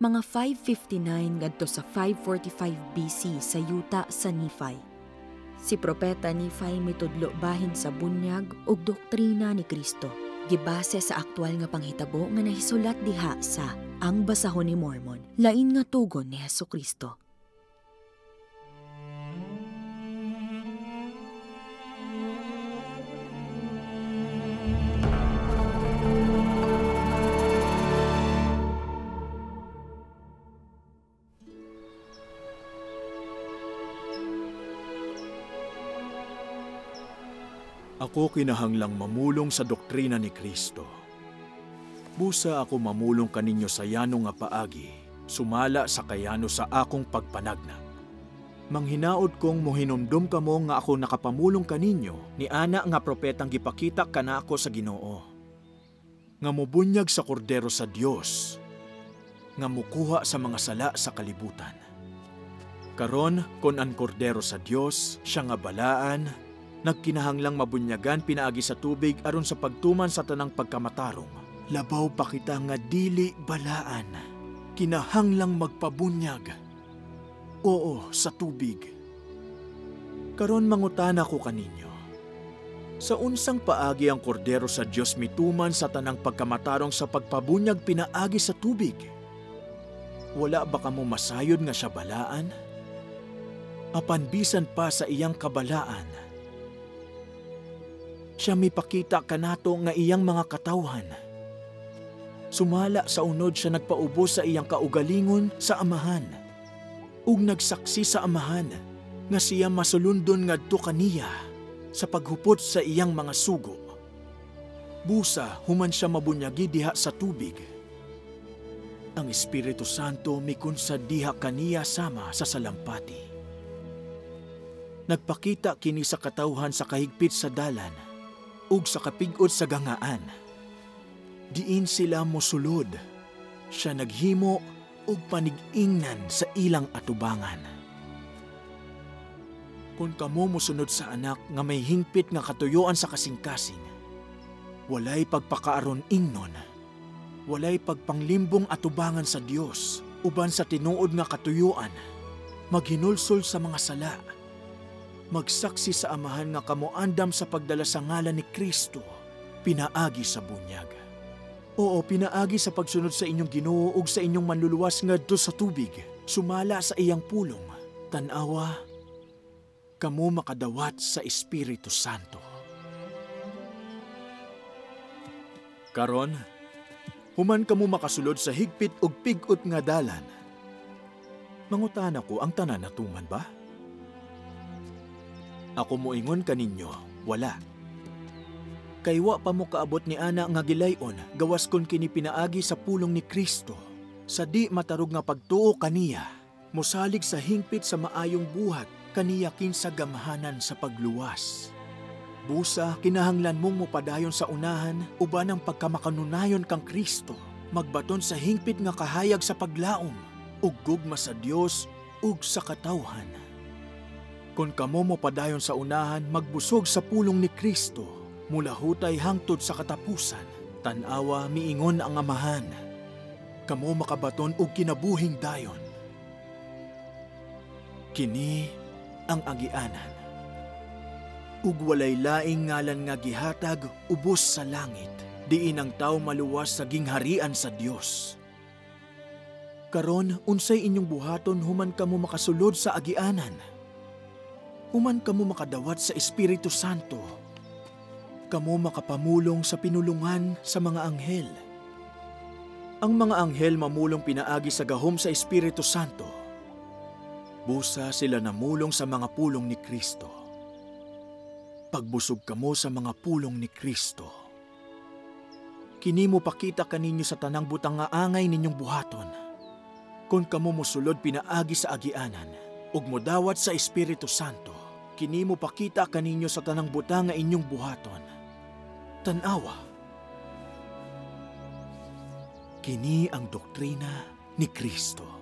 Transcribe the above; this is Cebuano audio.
Mga 559 ngadto sa 545 BC sa yuta sa Nephi. Si Propeta Nephi mitudlo bahin sa bunyag ug doktrina ni Kristo. Gibase sa aktual nga panghitabo nga nahisulat diha sa Ang Basahon ni Mormon, lain nga tugon ni Hesukristo. Ako kinahanglang mamulong sa doktrina ni Kristo. Busa ako mamulong kaninyo sa yano nga paagi, sumala sa kayano sa akong pagpanagna. Manghinaot kong mohinumdum kamo nga ako nakapamulong kaninyo ni ana nga propetang gipakita kanako sa Ginoo. Nga mobunyag sa kordero sa Dios, nga mukuha sa mga sala sa kalibutan. Karon kon ang kordero sa Dios, siya nga balaan, nagkinahanglang mabunyagan pinaagi sa tubig aron sa pagtuman sa tanang pagkamatarong. Labaw pa kita nga dili balaan, kinahanglang magpabunyag. Oo, sa tubig. Karon mangutana ko kaninyo. Sa unsang paagi ang kordero sa Dios mituman sa tanang pagkamatarong sa pagpabunyag pinaagi sa tubig? Wala ba kamo masayod nga siya balaan? Apan bisan pa sa iyang kabalaan, siya mipakita kanato nga iyang mga katawhan. Sumala sa unod siya nagpaubos sa iyang kaugalingon sa amahan, ug nagsaksi sa amahan nga siya masulundon ngadto kaniya sa paghupot sa iyang mga sugo. Busa human siya mabunyagi diha sa tubig. Ang Espiritu Santo mikunsad diha kaniya sama sa salampati. Nagpakita kini sa katawhan sa kahigpit sa dalan ug sa kapigod sa gangaan. Diin sila mosulod, siya naghimo og panig-ingnan sa ilang atubangan. Kung kamo mosunod sa anak nga may hingpit nga katuyoan sa kasing-kasing, walay pagpakaaron ingnon, walay pagpanglimbong atubangan sa Dios uban sa tinuod nga katuyoan, maghinulsol sa mga sala, magsaksi sa amahan nga kamoandam sa pagdala sa ngalan ni Kristo, pinaagi sa bunyag. Oo, pinaagi sa pagsunod sa inyong Ginoo ug sa inyong manluluwas ngadto sa tubig, sumala sa iyang pulong. Tan-awa, kamo makadawat sa Espiritu Santo. Karon, human kamo makasulod sa higpit ug pig-ot nga dalan. Mangutana ko ang tanan natuman ba? Ako moingon kaninyo, wala. Kay wa pa mo kaabot ni ana nga gilayon, gawas kon kini pinaagi sa pulong ni Kristo. Sa di matarog nga pagtuo kaniya, mosalig sa hingpit sa maayong buhat, kaniya kinsa gamhanan sa pagluwas. Busa, kinahanglan mong mopadayon sa unahan, uban ang pagkamakanunayon kang Kristo, magbaton sa hingpit nga kahayag sa paglaom, ug gugma sa Dios ug sa katawhan. Kung kamo mopadayon sa unahan, magbusog sa pulong ni Kristo, mulahutay hangtod sa katapusan, tan-awa miingon ang amahan, kamo makabaton og kinabuhing dayon. Kini ang agianan. Ug walay laing ngalan nga gihatag ubos sa langit, diin ang tawo maluwas sa gingharian sa Dios. Karon unsay inyong buhaton human kamo makasulod sa agianan? Human kamo makadawat sa Espiritu Santo, kamo makapamulong sa pinulungan sa mga anghel. Ang mga anghel mamulong pinaagi sa gahom sa Espiritu Santo. Busa sila namulong sa mga pulong ni Kristo. Pagbusog kamo sa mga pulong ni Kristo, kini mo pakita kaninyo sa tanang butang nga angay ninyong buhaton. Kung kamo mosulod pinaagi sa agianan, ug modawat sa Espiritu Santo, kini mo pakita kaninyo sa tanang butang nga inyong buhaton. Tan-awa, kini ang doktrina ni Kristo.